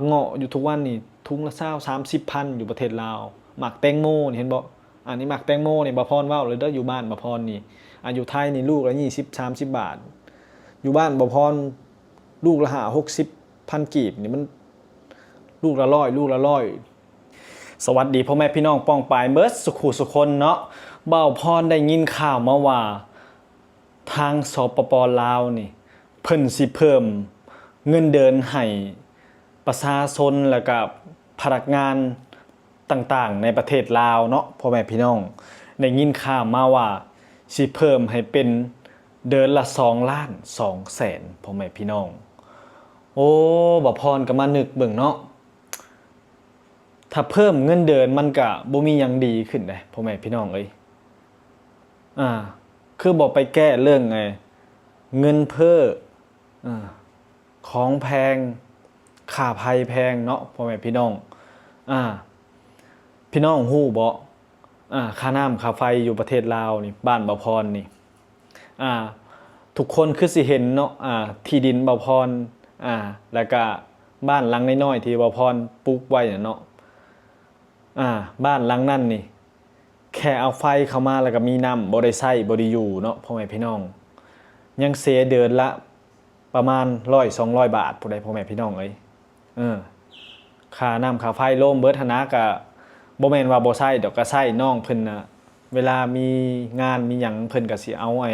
ເງາະຢູ່ທຸກວັນນີ້ ທຸງລະຊາວ ສາມສິບພັນ ຢູ່ປະເທດລາວ. ໝາກແຕງໂມນີ້ ເຫັນບໍ່? ອັນນີ້ໝາກແຕງໂມນີ້ ບ່າວພອນເວົ້າເລີຍເດີ້ ຢູ່ບ້ານບ່າວພອນນີ້ ອາ ຢູ່ໄທນີ້ ລູກລະ ຊາວ ສາມສິບບາດ. ຢູ່ບ້ານບ່າວພອນ ລູກລະ ຫ້າຫົກສິບພັນກີບນີ້ ມັນ ລູກລະຮ້ອຍ ລູກລະຮ້ອຍ. ສະຫວັດດີພໍ່ແມ່ພີ່ນ້ອງປ້ອງປາຍເບິດສຸຂູສຸຄົນເນາະ. ບ່າວພອນໄດ້ຍິນຂ່າວມາວ່າ ທາງ ສປປ ລາວນີ້ ເພິ່ນຊິເພີ່ມເງິນເດືອນໃຫ້ປະຊາຊົນ ແລະກະພະນັກງານຕ່າງໆໃນປະເທດລາວເນາະ ພໍ່ແມ່ພີ່ນ້ອງ. ໄດ້ຍິນຂ່າວມາວ່າຊິເພີ່ມໃຫ້ເປັນເດືອນລະສອງລ້ານສອງແສນ ພໍ່ແມ່ພີ່ນ້ອງ. ໂອ້ ບ່າວພອນກໍມານຶກເບິ່ງເນາະ ຖ້າເພີ່ມເງິນເດືອນມັນກະບໍ່ມີຫຍັງດີຂຶ້ນເດ້ ພໍ່ແມ່ພີ່ນ້ອງເອີຍ. ອາ ຄືບໍ່ໄປແກ້ເລື່ອງ ເງິນເຟີ້ ອາ ຂອງແພງ ຄ່າໄຟແພງເນາະ ພໍ່ແມ່ພີ່ນ້ອງ. ອາ ພີ່ນ້ອງຮູ້ບໍ່? ອາ ຄ່ານ້ຳຄ່າໄຟຢູ່ປະເທດລາວນີ້ ບ້ານບ່າວພອນນີ້ ອາ ທຸກຄົນຄືຊິເຫັນເນາະ ອາ ທີ່ດິນບ່າວພອນ ອາ ແລ້ວກະບ້ານຫຼັງນ້ອຍໆທີ່ບ່າວພອນປຸກໄວ້ນະເນາະ. ອາ ບ້ານຫຼັງນັ້ນນີ້ ແຄ່ເອົາໄຟເຂົ້າມາແລ້ວກໍມີນ້ຳ ບໍ່ໄດ້ໃຊ້ ບໍ່ໄດ້ຢູ່ເນາະ ພໍ່ແມ່ພີ່ນ້ອງ ຍັງເສຍເດືອນລະປະມານຮ້ອຍສອງຮ້ອຍບາດພຸ້ນໃດ໋ ພໍ່ແມ່ພີ່ນ້ອງເອີຍ. ເອີ ຄ່ານ້ຳຄ່າໄຟລວມເບິດຫັ້ນນະ ກະບໍ່ແມ່ນວ່າບໍ່ໃຊ້ດອກ ກະໃຊ້. ນ້ອງເພິ່ນນະ ເວລາມີງານມີຫຍັງ ເພິ່ນກະຊິເອົາໄອ້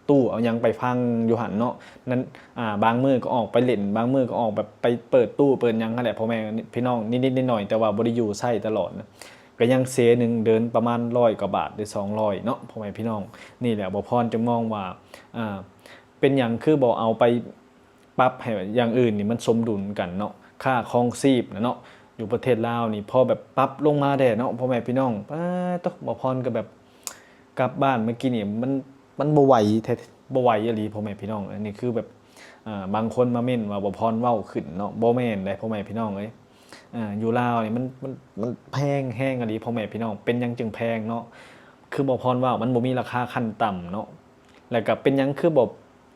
ຕູ້ເອົາຫຍັງໄປຝັງຢູ່ຫັ້ນເນາະ ນັ້ນ ອາ ບາງມື້ກໍອອກໄປຫຼິ້ນ ບາງມື້ກໍອອກແບບໄປເປີດຕູ້ເປີດຫຍັງຫັ້ນແຫຼະ ພໍ່ແມ່ພີ່ນ້ອງ ນິດໆໜ້ອຍໆ ແຕ່ວ່າບໍ່ໄດ້ຢູ່ໃຊ້ຕະຫຼອດນະ ກໍຍັງເສຍໜຶ່ງເດືອນປະມານຮ້ອຍກວ່າບາດ ຫຼື ສອງຮ້ອຍເນາະ ພໍ່ແມ່ພີ່ນ້ອງ. ນີ້ແຫຼະ ບ່າວພອນຈຶ່ງມອງວ່າ ອາ ເປັນຫຍັງຄືບໍ່ເອົາໄປ ປັບໃຫ້ຢ່າງອື່ນນີ້ມັນສົມດຸນກັນເນາະ ຄ່າຄອງຊີບນະເນາະ ຢູ່ປະເທດລາວນີ້ ພໍແບບປັບລົງມາແດ່ເນາະ ພໍ່ແມ່ພີ່ນ້ອງ. ປາດໂທ້ ບ່າວພອນກໍແບບ ກັບບ້ານເມື່ອກີ້ນີ້ ມັນ ມັນບໍ່ໄຫວແທ້ ບໍ່ໄຫວອີ່ຫຼີ ພໍ່ແມ່ພີ່ນ້ອງ. ອັນນີ້ຄືແບບ ອາ ບາງຄົນມາເມັ້ນວ່າບ່າວພອນເວົ້າຂຶ້ນເນາະ ບໍ່ແມ່ນເດ້ ພໍ່ແມ່ພີ່ນ້ອງເອີຍ. ອາ ຢູ່ລາວນີ້ມັນ ມັນ ມັນແພງແຮງອີ່ຫຼີ ພໍ່ແມ່ພີ່ນ້ອງ. ເປັນຫຍັງຈຶ່ງແພງເນາະ? ຄືບ່າວພອນເວົ້າ ມັນບໍ່ມີລາຄາຂັ້ນຕ່ຳເນາະ ແລ້ວກໍເປັນຫຍັງຄືບໍ່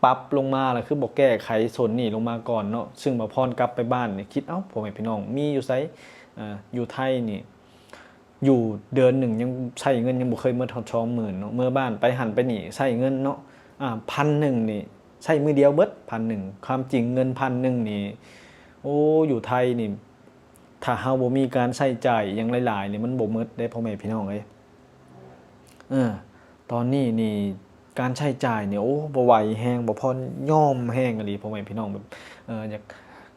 ປັບລົງມາ ແລ້ວຄືບໍ່ແກ້ໄຂໂຊນນີ້ລົງມາກ່ອນເນາະ. ຊຶ່ງບ່າວພອນກັບໄປບ້ານນີ້ ຄິດເອົາ ພໍ່ແມ່ພີ່ນ້ອງ ມີຢູ່ໃສ? ເອີ ຢູ່ໄທນີ້ ຢູ່ເດືອນໜຶ່ງຍັງໃຊ້ເງິນຍັງບໍ່ເຄີຍໝົດຮອດສອງໝື່ນເນາະ. ເມືອບ້ານໄປຫັ້ນໄປນີ້ໃຊ້ເງິນເນາະ ອາ ພັນໜຶ່ງນີ້ໃຊ້ມື້ດຽວເບິດ ພັນໜຶ່ງ. ຄວາມຈິງເງິນພັນໜຶ່ງນີ້ ໂອ້ ຢູ່ໄທນີ້ ຖ້າເຮົາບໍ່ມີການໃຊ້ຈ່າຍອີ່ຫຍັງຫຼາຍໆນີ້ ມັນບໍ່ໝົດເດ້ ພໍ່ແມ່ພີ່ນ້ອງເອີຍ. ເອີ ຕອນນີ້ນີ້ການໃຊ້ຈ່າຍນີ້ ໂອ້ ບໍ່ໄຫວແຮງ ບ່າວພອນຍອມແຮງອີ່ຫຼີ ພໍ່ແມ່ພີ່ນ້ອງ. ແບບ ເອີ ຢາກ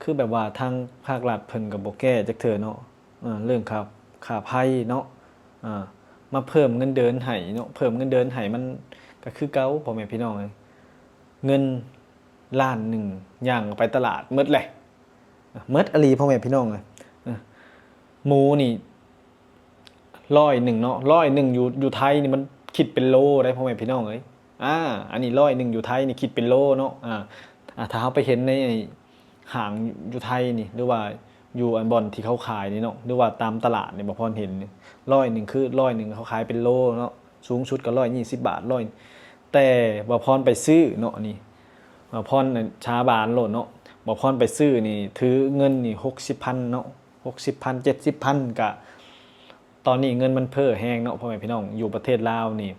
ຄືແບບວ່າທາງພາກລັດເພິ່ນກໍບໍ່ແກ້ຈັກເທື່ອເນາະ ເອີ ເລື່ອງຄ່າ ຄ່າໄຟເນາະ ເອີ ມາເພີ່ມເງິນເດືອນໃຫ້ເນາະ ເພີ່ມເງິນເດືອນໃຫ້ ມັນກໍຄືເກົ່າ ພໍ່ແມ່ພີ່ນ້ອງເອີຍ. ເງິນລ້ານໜຶ່ງ ຍ່າງໄປຕະຫຼາດໝົດແຫຼະ ໝົດອີ່ຫຼີ ພໍ່ແມ່ພີ່ນ້ອງເອີຍ. ເອີ ໝູນີ້ ຮ້ອຍໜຶ່ງເນາະ ຮ້ອຍໜຶ່ງຢູ່ ຢູ່ໄທນີ້ມັນຄິດເປັນໂລໄດ໋ ພໍ່ແມ່ພີ່ນ້ອງເອີຍ. ອາ ອັນນີ້ຮ້ອຍໜຶ່ງຢູ່ໄທນີ້ຄິດເປັນໂລເນາະ. ອາ ອາ ຖ້າເຮົາໄປເຫັນໃນຫ້າງຢູ່ໄທນີ້ ຫຼືວ່າຢູ່ອັນບ່ອນທີ່ເຂົາຂາຍນີ້ເນາະ ຫຼືວ່າຕາມຕະຫຼາດນີ້ ບ່າວພອນເຫັນນີ້ ຮ້ອຍໜຶ່ງຄືຮ້ອຍໜຶ່ງ ເຂົາຂາຍເປັນໂລເນາະ ສູງສຸດກໍຮ້ອຍຊາວບາດ ຮ້ອຍ. ແຕ່ບ່າວພອນໄປຊື້ເນາະ ອັນນີ້ບ່າວພອນສາບານໂລດເນາະ ບ່າວພອນໄປຊື້ນີ້ ຖືເງິນນີ້ຫົກສິບພັນເນາະ ຫົກສິບພັນ ເຈັດສິບພັນ ກະ ຕອນນີ້ເງິນມັນເຟີ້ແຮງເນາະ ພໍ່ແມ່ພີ່ນ້ອງ. ຢູ່ປະເທດລາວນີ້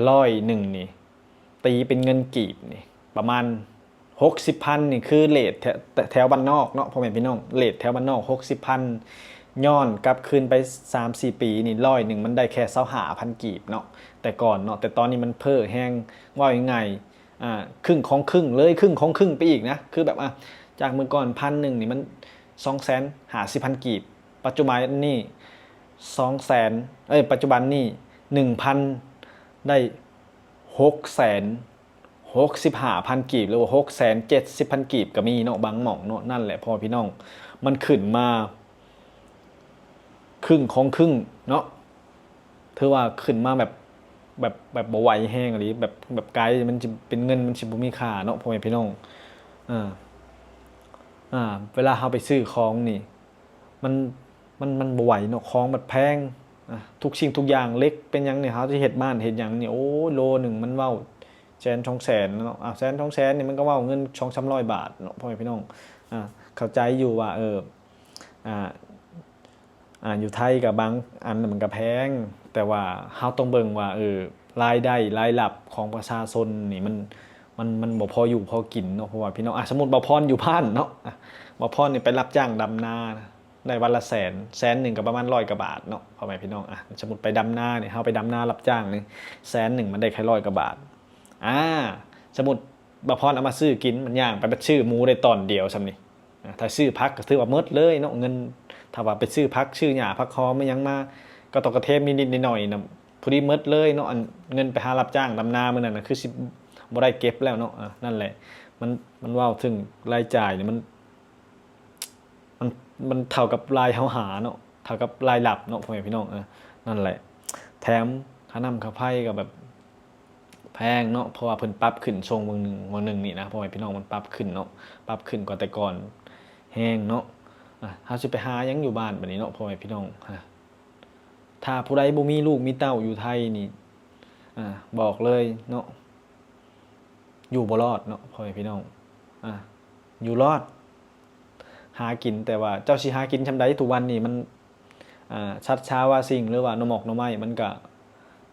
ຮ້ອຍໜຶ່ງນີ້ ຕີເປັນເງິນກີບນີ້ ປະມານຫົກສິບພັນນີ້ ຄືເຣດແຖ ແຖວບ້ານນອກເນາະ ພໍ່ແມ່ພີ່ນ້ອງ ເຣດແຖວບ້ານນອກຫົກສິບພັນ. ຍ້ອນກັບຄືນໄປສາມສີ່ປີນີ້ ຮ້ອຍໜຶ່ງມັນໄດ້ແຄ່ຊາວຫ້າພັນກີບເນາະ ແຕ່ກ່ອນເນາະ ແຕ່ຕອນນີ້ມັນເຟີ້ແຮງ ເວົ້າງ່າຍ ອ່າ ຄຶ່ງຂອງຄຶ່ງ ເລີຍຄຶ່ງຂອງຄຶ່ງໄປອີກນະ ຄືແບບ ອ່າ ຈາກມື້ກ່ອນພັນໜຶ່ງນີ້ມັນສອງແສນຫ້າສິບພັນກີບ ປັດຈຸບັນນີ້ສອງແສນ ເອີຍ ປັດຈຸບັນນີ້ໜຶ່ງພັນ ໄດ້ຫົກແສນຫົກສິບຫ້າພັນກີບ ຫຼືວ່າຫົກແສນເຈັດສິບພັນກີບກໍມີເນາະ ບາງໝ່ອງເນາະ. ນັ້ນແຫຼະ ພໍ່ແມ່ພີ່ນ້ອງ ມັນຂຶ້ນມາ ຄຶ່ງຂອງຄຶ່ງເນາະ ຖືວ່າຂຶ້ນມາແບບ ແບບ ແບບບໍ່ໄຫວແຮງອີ່ຫຼີ ແບບ ແບບກາຍມັນຊິເປັນເງິນມັນຊິບໍ່ມີຄ່າເນາະ ພໍ່ແມ່ພີ່ນ້ອງ. ເອີ ເວລາເຮົາໄປຊື້ຂອງນີ້ ມັນ ມັນ ມັນບໍ່ໄຫວເນາະ ຂອງມັນແພງ ທຸກສິ່ງທຸກຢ່າງ ເຫຼັກເປັນຫຍັງນີ້ ເຮົາຊິເຮັດບ້ານເຮັດຫຍັງນີ້ ໂອ້ຍ ໂລໜຶ່ງມັນເວົ້າແສນສອງແສນເນາະ ອ່າ ແສນສອງແສນນີ້ມັນກໍເວົ້າເງິນສອງສາມຮ້ອຍບາດເນາະ ພໍ່ແມ່ພີ່ນ້ອງ. ອ່າ ເຂົ້າໃຈຢູ່ວ່າ ເອີ ອ່າ ອ່າ ຢູ່ໄທກໍບາງອັນມັນກໍແພງ ແຕ່ວ່າເຮົາຕ້ອງເບິ່ງວ່າ ເອີ ລາຍໄດ້ລາຍຮັບຂອງປະຊາຊົນນີ້ມັນ ມັນ ມັນບໍ່ພໍຢູ່ພໍກິນເນາະ ເພາະວ່າພີ່ນ້ອງ ອ່າ ສົມມຸດບ່າວພອນຢູ່ບ້ານເນາະ ອ່າ ບ່າວພອນນີ້ໄປຮັບຈ້າງດຳນາ ໄດ້ວັນລະແສນ ແສນໜຶ່ງກໍປະມານຮ້ອຍກວ່າບາດເນາະ ພໍ່ແມ່ພີ່ນ້ອງ ອ່າ ສົມມຸດໄປດຳນານີ້ ເຮົາໄປດຳນາຮັບຈ້າງນີ້ ແສນໜຶ່ງມັນໄດ້ແຄ່ຮ້ອຍກວ່າບາດ ອ່າ ສົມມຸດບ່າວພອນເອົາມາຊື້ກິນ ມັນຍ່າງໄປ ໄປຊື້ໝູໄດ້ຕອນດຽວສ່ຳນີ້ ອ່າ ຖ້າຊື້ຜັກກໍຖືວ່າໝົດເລີຍເນາະ ເງິນ ຖ້າວ່າໄປຊື້ຜັກຊື້ຫຍ້າຜັກຫອມອີ່ຫຍັງມາ ກໍຕອກກະເທນນິດໆໜ້ອຍໆນະ ພໍດີໝົດເລີຍເນາະ ອັນເງິນໄປຫາຮັບຈ້າງດຳນາມື້ນັ້ນນະ ຄືຊິບໍ່ໄດ້ເກັບແລ້ວເນາະ ອ່າ ນັ້ນແຫຼະ ມັນ ມັນເວົ້າເຖິງລາຍຈ່າຍນີ້ ມັນ ມັນ ມັນເທົ່າກັບລາຍເຮົາຫາເນາະ ເທົ່າກັບລາຍຮັບເນາະ ພໍ່ແມ່ພີ່ນ້ອງ ເອີ ນັ້ນແຫຼະ ແຖມຄ່ານ້ຳຄ່າໄຟກໍແບບ ແພງເນາະ ເພາະວ່າເພິ່ນປັບຂຶ້ນຊ່ວງຫວ່າງໜຶ່ງ ຫວ່າງໜຶ່ງນີ້ນະ ພໍ່ແມ່ພີ່ນ້ອງ ມັນປັບຂຶ້ນເນາະ ປັບຂຶ້ນກວ່າແຕ່ກ່ອນແຮງເນາະ ອ່າ ເຮົາຊິໄປຫາຫຍັງຢູ່ບ້ານບາດນີ້ເນາະ ພໍ່ແມ່ພີ່ນ້ອງ ຖ້າຜູ້ໃດບໍ່ມີລູກມີເຕົ້າຢູ່ໄທນີ້ ອ່າ ບອກເລີຍເນາະ ຢູ່ບໍ່ລອດເນາະ ພໍ່ແມ່ພີ່ນ້ອງ ອ່າ ຢູ່ລອດ ຫາກິນ ແຕ່ວ່າເຈົ້າຊິຫາກິນຊ່ຳໃດ ທຸກວັນນີ້ມັນ ອ່າ ສັດຊາວາສິ່ງ ຫຼືວ່າໜໍ່ໝອກໜໍ່ໄມ້ ມັນກະ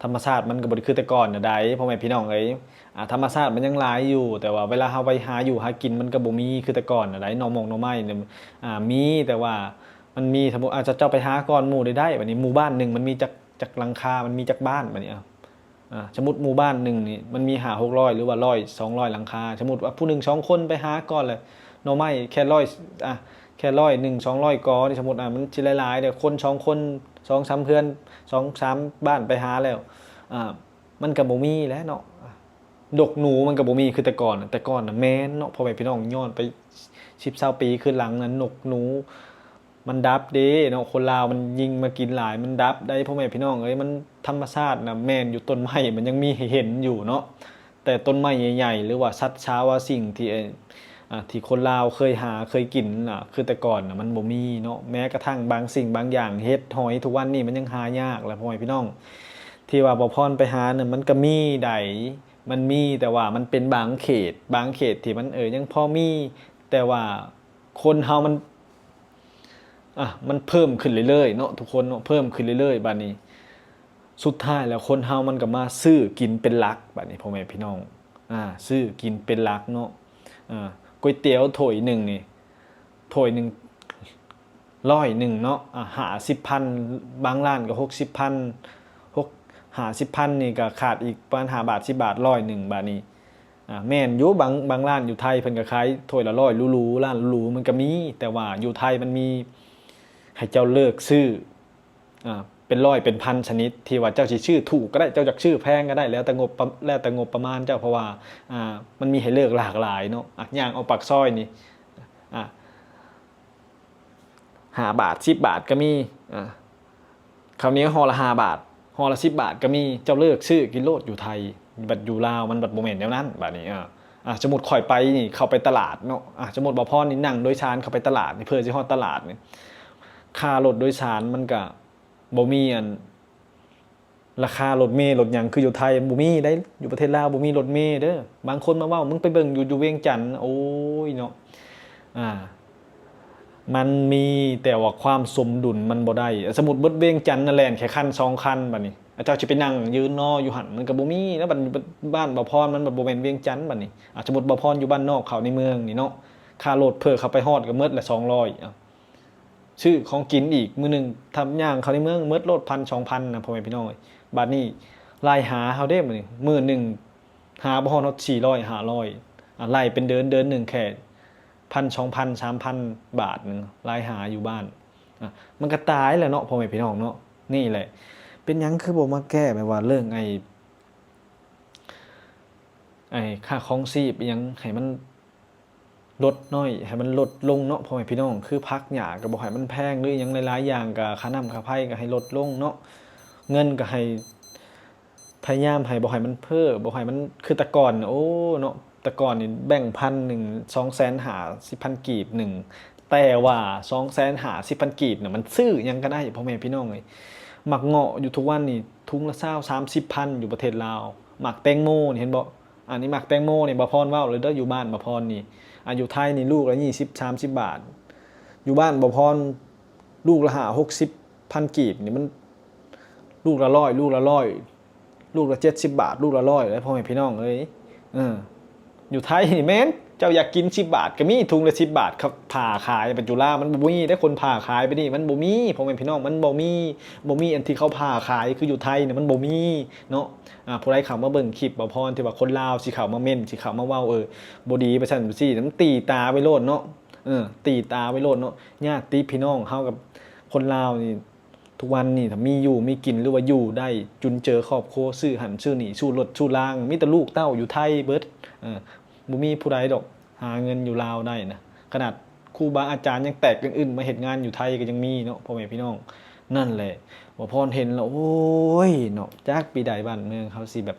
ທຳມະຊາດມັນກໍບໍ່ໄດ້ຄືແຕ່ກ່ອນນະໃດ໋ ພໍ່ແມ່ພີ່ນ້ອງເອີຍ ອ່າ ທຳມະຊາດມັນຍັງຫຼາຍຢູ່ ແຕ່ວ່າເວລາເຮົາໄປຫາຢູ່ຫາກິນ ມັນກໍບໍ່ມີຄືແຕ່ກ່ອນນະໃດ໋ ໜໍ່ໝອກໜໍ່ໄມ້ນີ້ ອ່າ ມີ ແຕ່ວ່າມັນມີ ສົມມຸດ ອາດຈະເຈົ້າໄປຫາກ່ອນໝູ່ໄດ້ໄດ້ ບາດນີ້ໝູ່ບ້ານໜຶ່ງມັນມີຈັກ ຈັກຫຼັງຄາ ມັນມີຈັກບ້ານ ບາດນີ້ ອ່າ ອ່າ ສົມມຸດໝູ່ບ້ານໜຶ່ງນີ້ມັນມີຫ້າຫົກຮ້ອຍ ຫຼືວ່າຮ້ອຍ ສອງຮ້ອຍຫຼັງຄາ ສົມມຸດວ່າຜູ້ໜຶ່ງສອງຄົນໄປຫາກ່ອນແຫຼະ ໜໍ່ໄມ້ແຄ່ຮ້ອຍ ອ່າ ແຄ່ຮ້ອຍໜຶ່ງ ສອງຮ້ອຍກໍນີ້ ສົມມຸດ ອ່າ ມັນຊິຫຼາຍໆເດ້ ຄົນສອງຄົນ ສອງສາມເຮືອນ ສອງສາມບ້ານໄປຫາແລ້ວ ອ່າ ມັນກໍບໍ່ມີແຫຼະເນາະ ອ່າ ດົກໜູມັນກໍບໍ່ມີຄືແຕ່ກ່ອນ ແຕ່ກ່ອນນະແມ່ນເນາະ ພໍ່ແມ່ພີ່ນ້ອງ ຍ້ອນໄປສິບຊາວປີຄືນຫຼັງນັ້ນ ນົກໜູ ມັນດັບເດ້ເນາະ ຄົນລາວມັນຍິງມາກິນຫຼາຍ ມັນດັບໄດ໋ ພໍ່ແມ່ພີ່ນ້ອງເອີຍ ມັນທຳມະຊາດນະ ແມ່ນຢູ່ ຕົ້ນໄມ້ມັນຍັງມີໃຫ້ເຫັນຢູ່ເນາະ ແຕ່ຕົ້ນໄມ້ໃຫຍ່ໆ ຫຼືວ່າສັດຊາວາສິ່ງທີ່ ອ່າ ທີ່ຄົນລາວເຄີຍຫາເຄີຍກິນນະ ຄືແຕ່ກ່ອນນະ ມັນບໍ່ມີເນາະ ແມ້ກະທັ່ງບາງສິ່ງບາງຢ່າງ ເຫັດຫອຍ ທຸກວັນນີ້ມັນຍັງຫາຍາກແຫຼະ ພໍ່ແມ່ພີ່ນ້ອງ ທີ່ວ່າບ່າວພອນໄປຫານະ ມັນກະມີໃດ໋ ມັນມີ ແຕ່ວ່າມັນເປັນບາງເຂດ ບາງເຂດທີ່ມັນ ເອີ ຍັງພໍມີ ແຕ່ວ່າ ຄົນເຮົາມັນ ອ່າ ມັນເພີ່ມຂຶ້ນເລື້ອຍໆເນາະ ທຸກຄົນເນາະ ເພີ່ມຂຶ້ນເລື້ອຍໆ ບາດນີ້ ສຸດທ້າຍແລ້ວຄົນເຮົາມັນກໍມາຊື້ກິນເປັນຫຼັກ ບາດນີ້ ພໍ່ແມ່ພີ່ນ້ອງ ອ່າ ຊື້ກິນເປັນຫຼັກເນາະ ອ່າ ກ໋ວຍຕຽວຖ້ວຍໜຶ່ງນີ້ ຖ້ວຍໜຶ່ງ ຮ້ອຍໜຶ່ງເນາະ ອ່າ ຫ້າສິບພັນ ບາງຮ້ານກໍຫົກສິບພັນ ຫົກ ຫ້າສິບພັນນີ້ກໍຂາດອີກປະມານຫ້າບາດ ສິບບາດ ຮ້ອຍໜຶ່ງ ບາດນີ້ ອ່າ ແມ່ນຢູ່ ບາງ ບາງຮ້ານຢູ່ໄທເພິ່ນກໍຂາຍຖ້ວຍລະຮ້ອຍຫຼູໆ ຮ້ານຫຼູມັນກໍມີ ແຕ່ວ່າຢູ່ໄທມັນມີໃຫ້ເຈົ້າເລືອກຊື້ ອ່າ ເປັນຮ້ອຍເປັນພັນຊະນິດ ທີ່ວ່າເຈົ້າຊິຊື້ຖືກກໍໄດ້ ເຈົ້າຢາກຊື້ແພງກໍໄດ້ ແລ້ວແຕ່ງົບປະ ແລ້ວແຕ່ງົບປະມານເຈົ້າ ເພາະວ່າ ອ່າ ມັນມີໃຫ້ເລືອກຫຼາກຫຼາຍເນາະ ອ່າ ຍ່າງອອກປາກຊອຍນີ້ ອ່າ ຫ້າບາດ ສິບບາດກໍມີ ອ່າ ເຂົ້າໜຽວຫໍ່ລະຫ້າບາດ ຫໍ່ລະສິບບາດກໍມີ ເຈົ້າເລືອກຊື້ກິນໂລດຢູ່ໄທ ບັດຢູ່ລາວມັນບັດບໍ່ແມ່ນແນວນັ້ນ ບາດນີ້ ອ່າ ອ່າ ສົມມຸດຂ້ອຍໄປນີ້ ເຂົ້າໄປຕະຫຼາດເນາະ ອ່າ ສົມມຸດບ່າວພອນນີ້ນັ່ງໂດຍສານເຂົ້າໄປຕະຫຼາດນີ້ ເພື່ອຊິຮອດຕະຫຼາດນີ້ ຄ່າລົດໂດຍສານມັນກະບໍ່ມີອັນ ລາຄາລົດເມລົດຫຍັງຄືຢູ່ໄທ ບໍ່ມີໃດ ຢູ່ປະເທດລາວບໍ່ມີລົດເມເດີ ບາງຄົນມາເວົ້າ ມຶງໄປເບິ່ງຢູ່ ຢູ່ວຽງຈັນ ໂອ້ຍເນາະ ອ່າ ມັນມີ ແຕ່ວ່າຄວາມສົມດຸນມັນບໍ່ໄດ້ ສົມມຸດເບິດວຽງຈັນນະແລ່ນແຄ່ຄັນສອງຄັນ ບາດນີ້ ອາ ເຈົ້າຊິໄປນັ່ງຢືນລໍຢູ່ຫັ້ນ ມັນກໍບໍ່ມີນະ ບາດ ບ້ານບ່າວພອນມັນບັດບໍ່ແມ່ນວຽງຈັນ ບາດນີ້ ອາ ສົມມຸດບ່າວພອນຢູ່ບ້ານນອກເຂົ້າໃນເມືອງນີ້ເນາະ ຄ່າລົດເພື່ອເຂົ້າໄປຮອດກໍໝົດລະສອງຮ້ອຍ ເອົາ ຊື້ຂອງກິນອີກ ມື້ໜຶ່ງຖ້າຍ່າງເຂົ້າໃນເມືອງໝົດໂລດພັນສອງພັນນະ ພໍ່ແມ່ພີ່ນ້ອງເອີຍ ບາດນີ້ລາຍຫາເຮົາເດ້ມື້ນີ້ ມື້ໜຶ່ງຫາບໍ່ຮອດ ຮອດສີ່ຮ້ອຍ ຫ້າຮ້ອຍ ອ່າ ໄລ່ເປັນເດືອນ ເດືອນໜຶ່ງແຄ່ພັນສອງພັນ ສາມພັນບາດໜຶ່ງ ລາຍຫາຢູ່ບ້ານ ອ່າ ມັນກະຕາຍແຫຼະເນາະ ພໍ່ແມ່ພີ່ນ້ອງເນາະ ນີ້ແຫຼະ ເປັນຫຍັງຄືບໍ່ມາແກ້ແບບວ່າເລື່ອງໄອ້ ໄອ້ຄ່າຄອງຊີບອີ່ຫຍັງໃຫ້ມັນ ລົດນ້ອຍ ໃຫ້ມັນລົດລົງເນາະ ພໍ່ແມ່ພີ່ນ້ອງ ຄືຜັກຫຍ້າກໍບໍ່ໃຫ້ມັນແພງ ຫຼືຫຍັງຫຼາຍໆຢ່າງ ກໍຄ່ານ້ຳຄ່າໄຟກໍໃຫ້ລົດລົງເນາະ ເງິນກໍໃຫ້ ພະຍາຍາມໃຫ້ບໍ່ໃຫ້ມັນເຟີ້ ບໍ່ໃຫ້ມັນຄືແຕ່ກ່ອນ ໂອ້ ເນາະ ແຕ່ກ່ອນນີ້ແບງພັນໜຶ່ງ ສອງແສນຫ້າສິບພັນກີບໜຶ່ງ ແຕ່ວ່າສອງແສນຫ້າສິບພັນກີບນະ ມັນຊື້ຫຍັງກໍໄດ້ ພໍ່ແມ່ພີ່ນ້ອງເອີຍ ໝາກເງາະຢູ່ທຸກວັນນີ້ ທຸງລະຊາວ ສາມສິບພັນ ຢູ່ປະເທດລາວ ໝາກແຕງໂມນີ້ ເຫັນບໍ່? ອັນນີ້ໝາກແຕງໂມນີ້ ບ່າວພອນເວົ້າເລີຍເດີ ຢູ່ບ້ານບ່າວພອນນີ້ ອາ ຢູ່ໄທນີ້ລູກລະຊາວ ສາມສິບບາດ ຢູ່ບ້ານບ່າວພອນ ລູກລະຫ້າຫົກສິບພັນກີບນີ້ ມັນ ລູກລະຮ້ອຍ ລູກລະຮ້ອຍ ລູກລະເຈັດສິບບາດ ລູກລະຮ້ອຍ ເດ້ພໍ່ແມ່ພີ່ນ້ອງເອີຍ. ເອີ ຢູ່ໄທນີ້ແມ່ນ ເຈົ້າຢາກກິນສິບບາດກໍມີ ຖົງລະສິບບາດ ເຂົາຜ່າຂາຍ. ປັດຈຸລາວມັນບໍ່ມີເດ້ ຄົນຜ່າຂາຍປານນີ້ ມັນບໍ່ມີ ພໍ່ແມ່ພີ່ນ້ອງ ມັນບໍ່ມີ ບໍ່ມີອັນທີ່ເຂົາຜ່າຂາຍຄືຢູ່ໄທນີ້ ມັນບໍ່ມີເນາະ. ອາ ຜູ້ໃດເຂົ້າມາເບິ່ງຄລິບບ່າວພອນ ທີ່ວ່າຄົນລາວຊິເຂົ້າມາເມັ້ນ ຊິເຂົ້າມາເວົ້າ ເອີ ບໍ່ດີ ປະຊັ້ນປະຊີ້ ມັນຕີຕາໄວ້ໂລດເນາະ. ເອີ ຕີຕາໄວ້ໂລດເນາະ ຍາດຕິພີ່ນ້ອງເຮົາກັບຄົນລາວນີ້ ທຸກວັນນີ້ຖ້າມີຢູ່ມີກິນ ຫຼືວ່າຢູ່ໄດ້ຈຸນເຈືອຄອບຄົວ ຊື້ຫັ້ນຊື້ນີ້ ຊື້ລົດຊື້ລາງ ມີແຕ່ລູກເຕົ້າຢູ່ໄທເບິດ. ເອີ ບໍ່ມີຜູ້ໃດດອກຫາເງິນຢູ່ລາວໄດ້ນະ ຂະໜາດຄູບາອາຈານຍັງແຕກອື່ນໆມາເຮັດງານຢູ່ໄທກໍຍັງມີເນາະ ພໍ່ແມ່ພີ່ນ້ອງ. ນັ້ນແຫຼະ ບ່າວພອນເຫັນແລ້ວ ໂອ້ຍເນາະ ຈັກປີໃດບ້ານເມືອງເຮົາຊິແບບ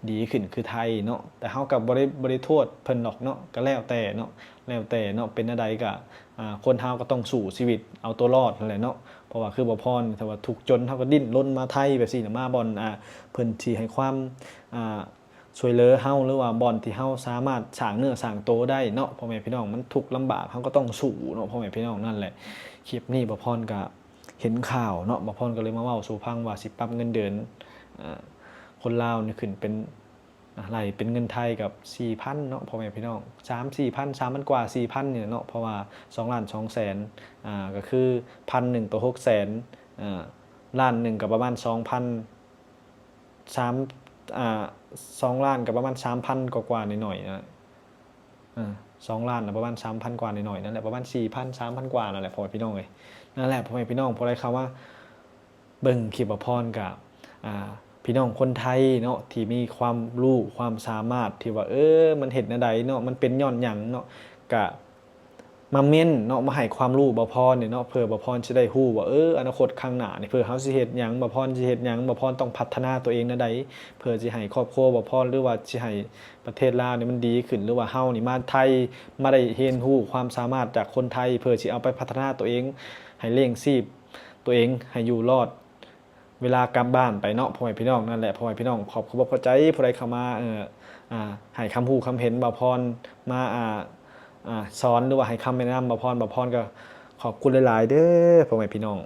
ດີຂຶ້ນຄືໄທເນາະ. ແຕ່ເຮົາກໍບໍ່ໄດ້ ບໍ່ໄດ້ໂທດເພິ່ນດອກເນາະ ກໍແລ້ວແຕ່ເນາະ ແລ້ວແຕ່ເນາະ ເປັນແນວໃດກໍ ອາ ຄົນເຮົາກໍຕ້ອງສູ້ຊີວິດເອົາຕົວລອດຫັ້ນແຫຼະເນາະ. ເພາະວ່າຄືບ່າວພອນ ຖ້າວ່າທຸກຈົນ ເຮົາກໍດີ້ນລົນມາໄທແບບຊີ້ນະ ມາບ່ອນ ອາ ເພິ່ນຊິໃຫ້ຄວາມ ອາ ຊ່ວຍເຫຼືອເຮົາ ຫຼືວ່າບ່ອນທີ່ເຮົາສາມາດສ້າງເນື້ອສ້າງໂຕໄດ້ເນາະ ພໍ່ແມ່ພີ່ນ້ອງ. ມັນທຸກລຳບາກ ເຮົາກໍຕ້ອງສູ້ເນາະ ພໍ່ແມ່ພີ່ນ້ອງ. ນັ້ນແຫຼະ ຄລິບນີ້ບ່າວພອນກໍເຫັນຂ່າວເນາະ ບ່າວພອນກໍເລີຍມາເວົ້າສູ່ຟັງວ່າຊິປັບເງິນເດືອນ ອາ ຄົນລາວນີ້ຂຶ້ນເປັນ ອາ ໄລ່ເປັນເງິນໄທກັບສີ່ພັນເນາະ ພໍ່ແມ່ພີ່ນ້ອງ ສາມສີ່ພັນ ສາມພັນກວ່າ ສີ່ພັນນີ້ແຫຼະເນາະ. ເພາະວ່າສອງລ້ານສອງແສນ ອາ ກໍຄືພັນໜຶ່ງຕໍ່ຫົກແສນ ອາ ລ້ານໜຶ່ງກໍປະມານສອງພັນ ສາມ ອາ ສອງລ້ານກໍປະມານສາມພັນກວ່າໆໜ້ອຍໆນະ ເອີ ສອງລ້ານນະ ປະມານສາມພັນກວ່າໜ້ອຍໆ ນັ້ນແຫຼະ ປະມານສີ່ພັນ ສາມພັນກວ່ານັ້ນແຫຼະ ພໍ່ແມ່ພີ່ນ້ອງເອີຍ. ນັ້ນແຫຼະ ພໍ່ແມ່ພີ່ນ້ອງ ຜູ້ໃດເຂົ້າມາ ເບິ່ງຄລິບບ່າວພອນກະ ອາ ພີ່ນ້ອງຄົນໄທເນາະ ທີ່ມີຄວາມຮູ້ຄວາມສາມາດ ທີ່ວ່າ ເອີ ມັນເຮັດແນວໃດເນາະ ມັນເປັນຍ້ອນຫຍັງເນາະ ກະມາເມັ້ນເນາະ ມາໃຫ້ຄວາມຮູ້ບ່າວພອນນີ້ເນາະ ເພື່ອບ່າວພອນຊິໄດ້ຮູ້ວ່າ ເອີ ອະນາຄົດຂ້າງໜ້ານີ້ ເພື່ອເຮົາຊິເຮັດຫຍັງ ບ່າວພອນຊິເຮັດຫຍັງ ບ່າວພອນຕ້ອງພັດທະນາຕົວເອງແນວໃດ ເພື່ອຊິໃຫ້ຄອບຄົວບ່າວພອນ ຫຼືວ່າຊິໃຫ້ປະເທດລາວນີ້ມັນດີຂຶ້ນ ຫຼືວ່າເຮົານີ້ມາໄທ ມາໄດ້ຮຽນຮູ້ຄວາມສາມາດຈາກຄົນໄທ ເພື່ອຊິເອົາໄປພັດທະນາຕົວເອງ ໃຫ້ລ້ຽງຊີບ ຕົວເອງໃຫ້ຢູ່ລອດ ເວລາກັບບ້ານໄປເນາະ ພໍ່ແມ່ພີ່ນ້ອງ. ນັ້ນແຫຼະ ພໍ່ແມ່ພີ່ນ້ອງ ຂອບຂອບໃຈຜູ້ໃດເຂົ້າມາ ເອີ ອາ ໃຫ້ຄຳຮູ້ຄຳເຫັນບ່າວພອນ ມາ ອາ ອາ ສອນ ຫຼືວ່າໃຫ້ຄຳແນະນຳບ່າວພອນ. ບ່າວພອນກໍຂອບຄຸນຫຼາຍໆເດີ ພໍ່ແມ່ພີ່ນ້ອງ.